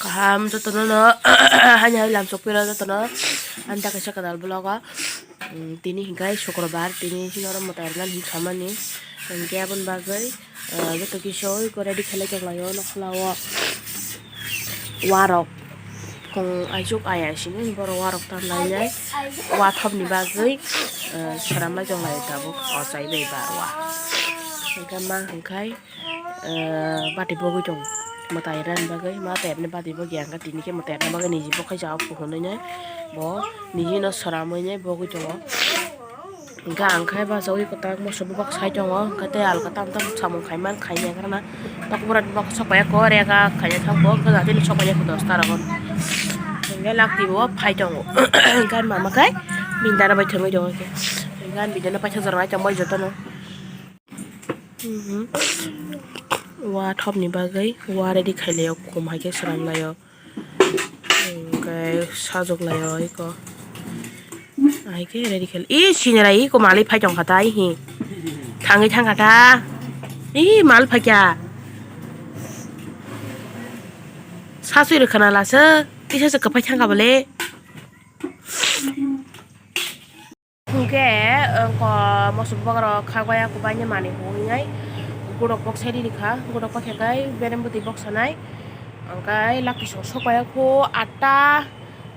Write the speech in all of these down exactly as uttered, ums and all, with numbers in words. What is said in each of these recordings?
Kaham jotono no hani hai lam sok pira jotono ani ta kaisa kadal vlog o. Tini hinkai sukrobar, tini sini oro mwtai rwna hinwi samani hinkhe aboni bagwi joto kisa oi ready khlai tonglaio nokla o. Warok khong aichuk aya sini borok warok tanlainai wathopni bagwi swnamlai tonglaio tabuk ochai bai barwa. Hinkhe ma hinkhai bati bogwi tongo mwtai rani bagwi, ma tebni bati bogwi ang tini khe mwtai rani bagwi niji bokhe jao kuhunwi nai bo niji no swnamwi nai bogwi tongo. Hingke ang khe bachaui kwtak moso bubak sai tongo, hingke tei alka tam tam samung khai man khai ya gana. Tok bwrani bok sok ya kore ga khai ya thang bo, hingke jati ni sok ya dos ta rogo. Hingke lak tibo phai tongo, hingke mama khe bini dana bai thangwi tongo khe. Hingke bini dana paithak jora nai tongbai jotono. Wa thopni bagwi wa ready khai laio, khum hai khe swnam laio. Hingke sajwk laio eko. Ahai khe ready khe. Ih, sinira eko malwi phai tongkha ta, ihi. Thangwi thangkha ta. Ih, mal phaikya. Sasui rwkhana lasa. Kisa se kwphai thangkha bole. Hwnkhe, wngkha moso bwkrok kha goya kwbaini manwi hwnwi nai, godok bok sai rikha, godok bok khe kai berem bwtwi bok sanai, hwnkhe laki song sok pai kho atta,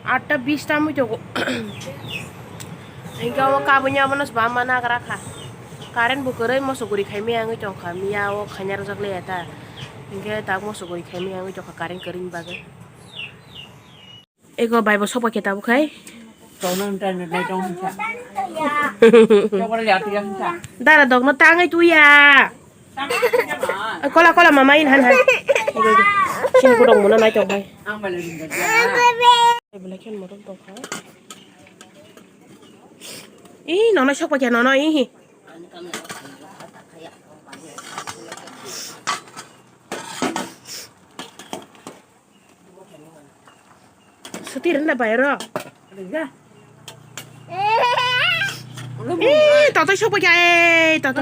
atta bis ta wngwi tongo. Hwnkhe omo kabui abono bama nagra kha, current bo kwrwi moso guri khai maya wngwi tongkha, miya o khaina rwjak liya ta, hwnkhe tabuk moso guri khai maya wngwi tongkha current kwrwini bagwi. Eko bai bo sokbai khe tabuk khai. Tongna internet nai tong sa. Chokora ya tiya sa. Dara dogno tangai tuya. Kola kola mama in han han. Sin pudong muna nai tong khai. Ang bale ring ga. Bela khen modong tong khai. Ih, nono sokbai khe nono ih. Suti rwna bai oro. Eh, tato sokba kya, eh, tato.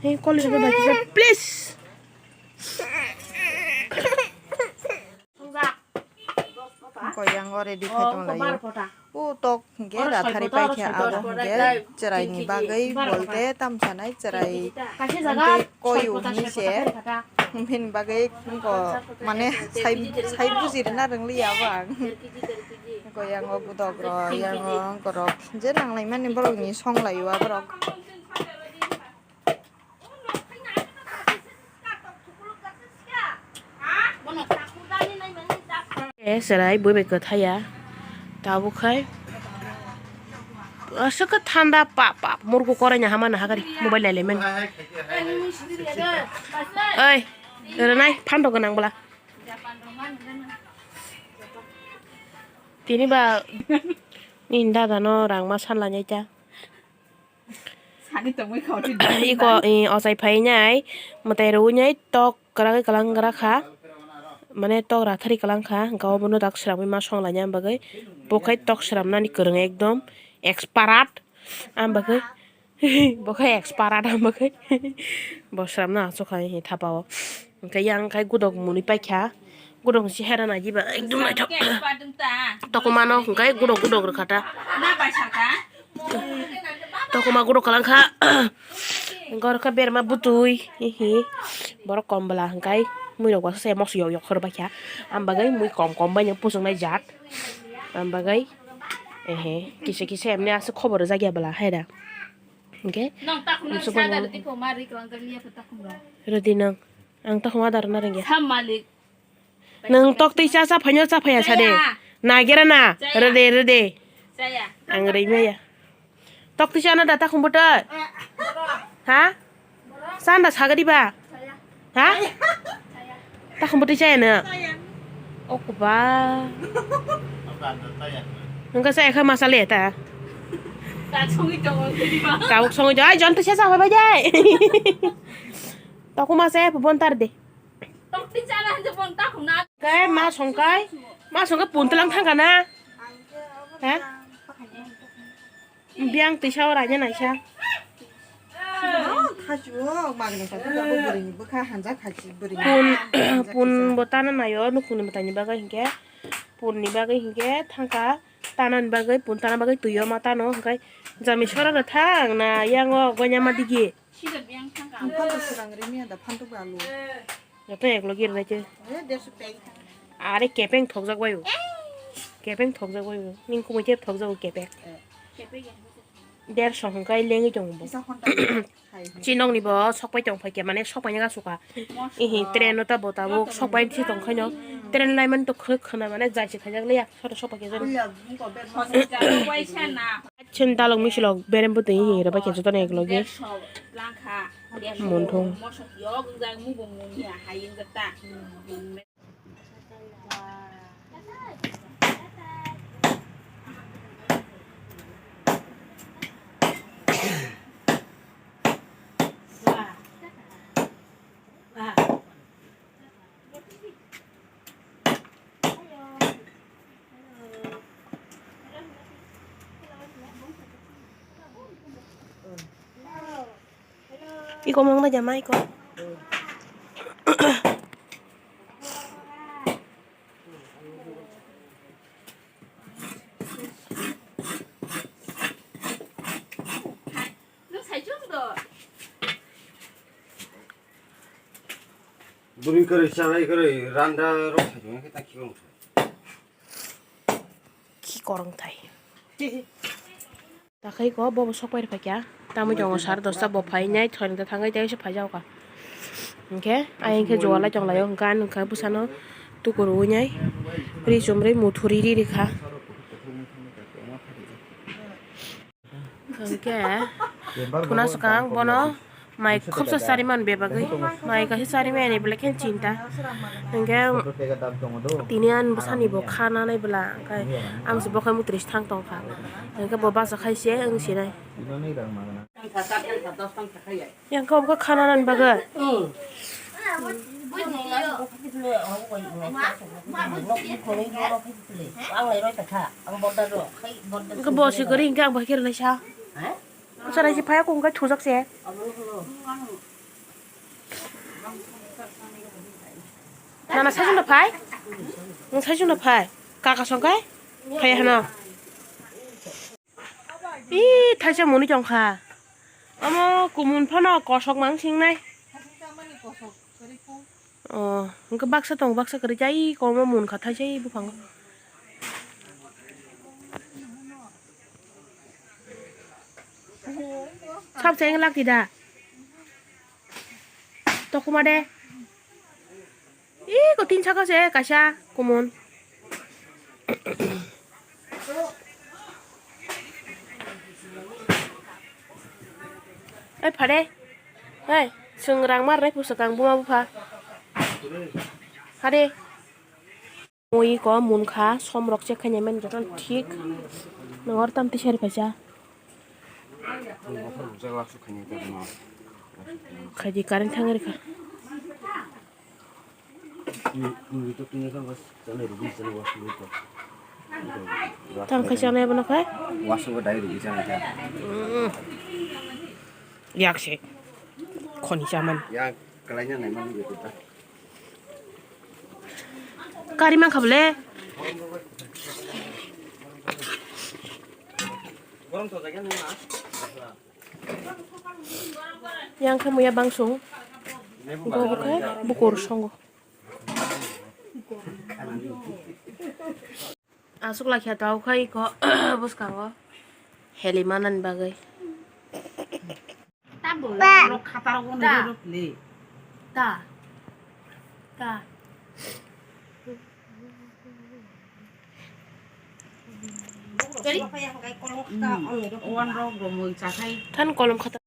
Hey, koli rwna bai kya, please. Koyang o ready khai tong lai. O tok hingke rathari paikha abo hingke chwraini bagwi bolte tamsanai chwrai hingke koyu hinwi se bini bagwi wngkha mane sai sai buji rwna rwngliya bo ang. Wngkha yango budok rok yango wngkha rok je nanglaimani borokni song laio aborok. Eh, chwrai bui bai kwthai ya. Tabuk khai. Aswk khe thanda pap pap. Murgo korai na hama na hagari. Mobile lai lai mani. Oi, oro nai, phan rok gwnang bwla. Tini ba nini dada no rang ma san lai nai ta. Sani tongwi kha, oti iko, i, ochai phai nai, mwtai rwui nai, tok kwragwi kwlang gra kha, mane tok rathari kwlang kha, hwnkhe obono dak sramwi ma song laina bagwi, bo khai tok sramnani kwrwng ekdom expert, am bagwi, bo khai expert, am bagwi, bo sramna aswk hai thapa o, hwnkhe yang khai godok mwnwi paikha, godok si hera nai diba, ekdom naithok, tokma no hwnkhe godok godok rwkha ta. Tokma guro kalang kha. Gor kha berma butui. Hihi. Borok kom bwla hwnkhe. Mui rok wasa se mos yok yok khor baikha. Am bagwi mui kom kom bai no puchung nai jat. Am bagwi. Ehe. Kisa kisa emne aswk khobor rwjak ya bwla hai da. Hwnkhe. Nong takhum na sa da rwdi pho ma ri kwlang kwlang ya pho takhum rw. Rwdi nang. Ang takhum adar na rwngya. Sam malik. Nwng tok twi cha cha phaino cha phaiya sa de. Chaya. Nagera na. Chaya. Rwde rwde. Chaya. Ang rwi maya. Tok twi chana da takhum bwtwi. Ha? Chanda sagadi ba? Ha? Takhum bwtwi chaya no? Okba. Nwng ka chaya kha masale ta. Tabuk songwi tongo. Ai jon twi cha cha phaibai de. Takhum ma chaya phai bontar de. Tokti chana hanje bong takhum na. Kai ma songkai, ma songkai puntulang thangka na. Ha? Biang tisa ora nya naisa. Thachu magni kha, bwrwini bwkha hanja khachi bwrwini. Pun, pun bo tana nayo, nukhungni mwtaini bagwi hinkhe, punni bagwi hinkhe thangkha, tanani bagwi, pun tana bagwi twiyo ma tano, hinkhe jami sora rw thang na yango goina ma digi. Phantok swrang rimiya da, phantok ba alu. Joto eklo gir nai che. Eh, dersho pek. Are kepeng thokjak bai o. Kepeng thokjak bai o. Ning kumui kep thokjak o kepek. Eh. Dersho hwnkhe lengwi tongo bo. Kisa honda. Hai. Chinokni bo sokpai tong phai khe mane sokpai nya suka. Ihi train no ta bo tabuk sokpai si tong khaino. Train laimani to khwna mane jai se khaijak le yak soro sokpai khe jani. Chen dalok misilok berem bo twi hinwi rw bai khe jotono eklogi. Monthung. Iko mong ba jama iko. Bwrwi kwrwi, chwrai kwrwi, randa rok thaichung khe ta khikorang thai. Khikorang thai. Takhai ko bobo sok pai phaikya. Tamui tongo sar dosta bo phainai, thoi nokta thangwi tei se phaijago ka. Hinkhe ayang khe jugalai tonglaio, hinkhe ani wngkha bwsano tukur winai ri chumrwi muthuri ri rikha. Hinkhe thuna swkang bono mai khopsa chariman bebagwi, mai kaisa charimani belai khe chinta. Hinkhe tini ani bwsani bo kha nanai bwla, hinkhe ang se bokhai mutrisi thang tongkha, hinkhe bo bachakhaise wng sinai. Yang kha omo kha kha nanani bagwi. Hwnkhe bo se kwrwi hinkhe ang bai khe rwlaisa. Bwsa naisi phai kok wngkha thujak se. Nana saichung no phai. Nwng saichung no phai. Kaka song kai. Phai hano. Ih, thaisa muni tongkha. Omo kumun phano kosok mang singnai. Oh, hwnkhe baksa tongo, baksa kwrwi jai komo munkha thaisa buphango. Sab se lakti da. Tokuma de. Ih, ko tin saka se kaisa kumun. Ai phare. Ai, chwng rang mar nai pusa kang buma bupha. Hade. Mui ko munkha, som rok check khainai mani joto thik. Nang or tam tisari phaisa. Khaidi current thang rikha. Tang khai chanai bono khai. Wasung ko dai rugi chanai ta. Mm. Yak se. Khoni chaman. Yang kalaina nai man gitu ta. Kari man khabole. Yang khe muya bangsung. Go bo khe bukur songo. Aswk lai khe tau khai ko bwskango heli manani bagwi. Ta. Ta. Ta. Than kolom khata.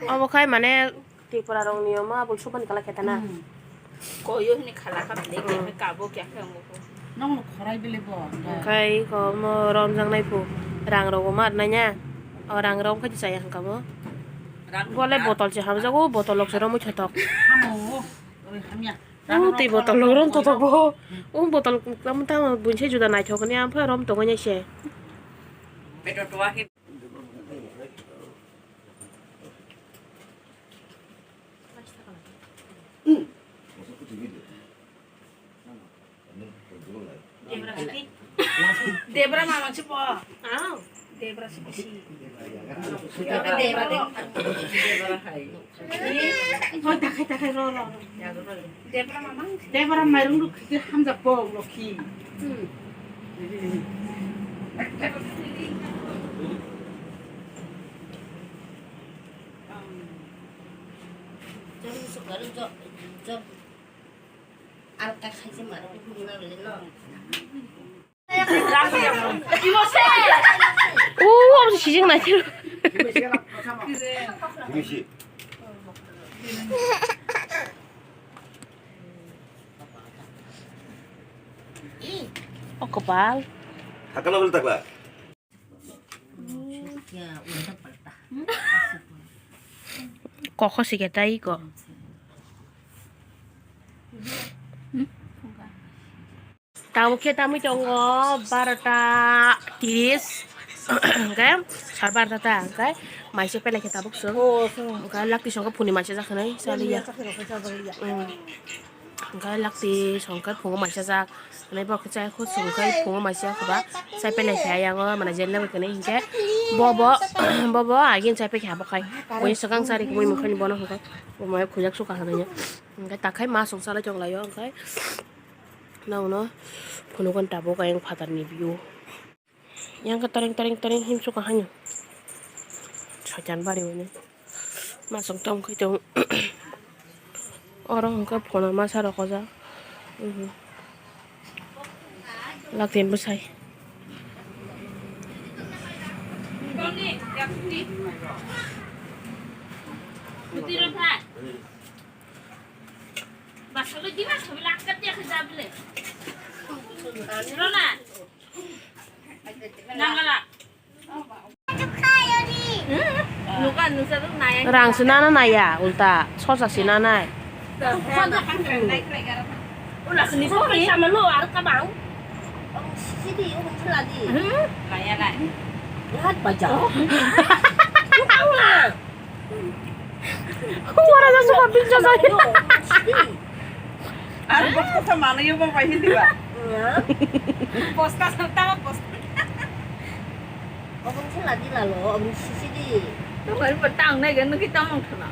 Omo khai mane Tripura rok ni omo abul subani kala khe tana. Koyo hini khala kha bile khe kabo kya khe ongo ko. Nong no khorai bile bo. Khai ko mo romjak nai phu. Rang rok ma nai nya. O rang rok khai chaya hangka mo. Bole botol se hamjago, botol lok se romwi thotok. Hamo. Oi hamya. Twi botol lok rom totok bo. Um botol tamo tamo bunse juda naithok ni ampha rom tongoi nai se. Peto towa khe. Debra mama se po. Aw. Debra se bisi. Debra de. Debra hai. Hoi, takai, takai, ro, ro, ro. Debra mama. Debra mairung ruk khe hamjak bo, lokhi. Hmm. Jom sukar, jom, jom. Alka khaisa maro, himna bele no. O, abo se sijing nai thir. O kopal. Hakala bel takla. Kokho sike tai ko. Tabuk khe tamwi tongo barota tris, hwnkhe sar barota ta, hwnkhe maisa pelai khe tabuk chwng. Hwnkhe lakti songkhe phuni maisa jakhanai chaliya. Hwnkhe lakti songkhe phungo maisa jak, hwnwi bo khe chai khut songkhe phungo maisa jakha ba chai pelai khe ayang o mane jel nai bai kwnwi hwnkhe bo bo bo bo agin chai paikha bo khai buini swkang chari khe mui mukhaini bono hwnkhe bo mai khujak suka hwnwi hwnkhe takhai ma song chalai tong laio hwnkhe. Nang no phunukgo tabuk ayang phatarni view. Yang khe toreng toreng toreng himsuk haino. Soitan bari hwnwi. Masuk tong khe tong. Oro hwnkhe phono masa rok ojak. Mhm. Laktin bwsai. Basalo gina sabi langkat ya khe jabile. Rona. Nangala. Nuka nusa tu naya. Rang sinana naya ulta sosa sinanai. Ula sini so ni sama lo ar kabang. Sidi um chula di. Laya lai. Lihat baca. Tahu lah. Wara ja suka bincha jai. Ar bosta sa manayo ba bai hindi ba. Bosta sa tama bosta. Obong se ladi lalo, obong sisi di. Tong hari petang nai gan nuki tamang thana.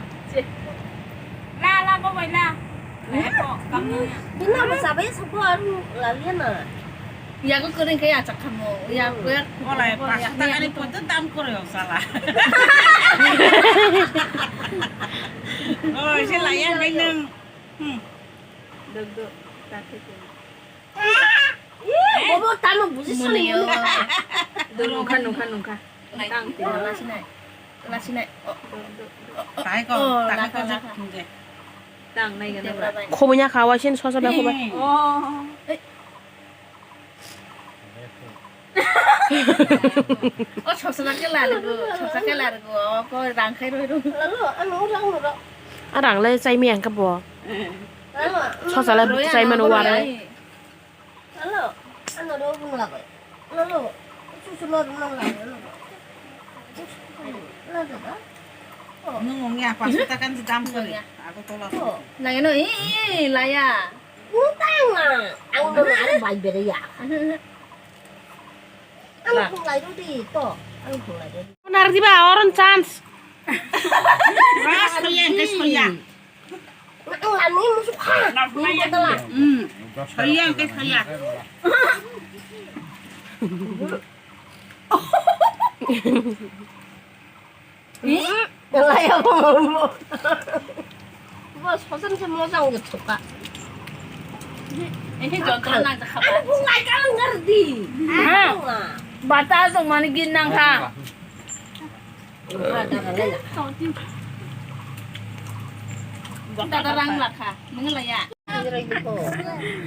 La la ba bai la. Bina ba sabai sabo aru laliya na. Yago kering kaya achak kamu. Ya kuya. Olai pas takani podo dam kore sala. Oh, sila ya nang. Hmm. Dog dog. Bobo tamo buji sani. Nungkha nungkha nungkha. Tang tino lasinai. Lasinai. Taiko, taiko je. Tang nai gana. Khobonya khawa sin sosa ba khobai. Oh. O sosa ke lalago, sosa ke lalago, o ko rang khai roi roi. Lalo, ano rang ro. A rang le chai mi ang ka bo. Lalo, sosa le chai mano ware. Lalo, ano ro bung lago. Lalo, susu lo rung lago. Lalo da. Nung ong ya, pas ta kan dam kali. Aku tolak. Nang no, ih, laya. Utang na, ang no na bai bere ya. Ang thung lai rodi to, ang thung lai rodi. Nardi ba oron chance. Ras koya, gas koya. Ang lani musuk ha. Ni kata la. Hmm. Koya, gas koya. Laya bongol bo. Bo sosan se mojang je thoka. Ehe jontro nang jakha. Ani bung lai ka ngar di. Ha. Bata jong mani gin nang kha. Dada rang lakha, nung laya.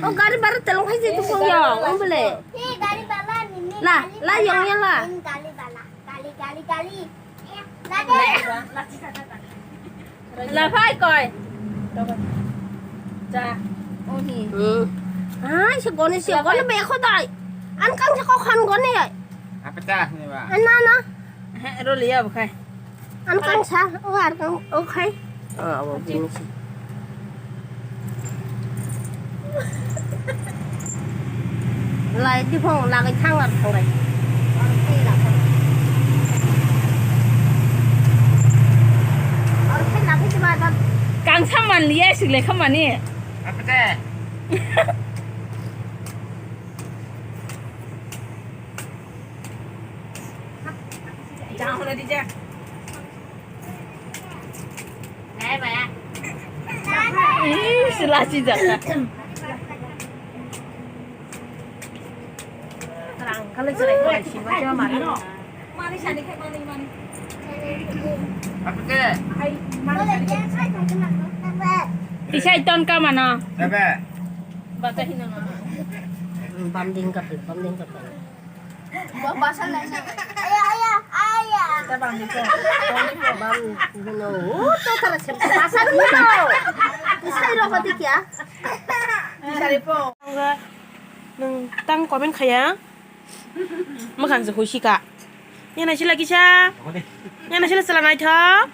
O gari bara telong khai je tu kong ya, o bole. La, la yong ya la. Gali, gali, gali. La phai koi. Ja. Ohi. Hmm. Ai, se goni se goni be kho dai. An kang se ko khan goni ai. Apa ta ni ba? An na na. He, ro liya bu khai. An kang sa, o ar kang o khai. O abo bini se. Lai diphang lagwi thang ar thanglai. Kangsa manliya, siklai khamani. Ih, si lachi jaka. Isai ton ka mano. Bam ding ka, bam ding ka. Aya, aya, aya. Bam, no. Oh, to tara sem, pasal no. Isai ro hoti kya? Isai po. Nung tang comment khaya. Makhang se huisika. Yana sila kisa. Yana sila sila naithok.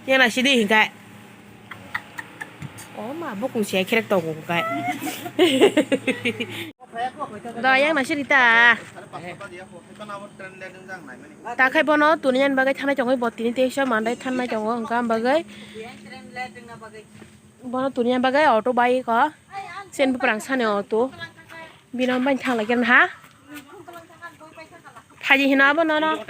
Yana sidi hingkai. Oh ma, bukung se kherek togo hingkai. Da yang nasi rita. Takhai bono tuni yan bagai thanai tongoi bo tini teisa mandai thanai tongo hingka bagai. Bono tuni yan bagai auto bai ko. Sen buprang sani auto. Bino bai thang lagi ha. Phaji hino abo nono.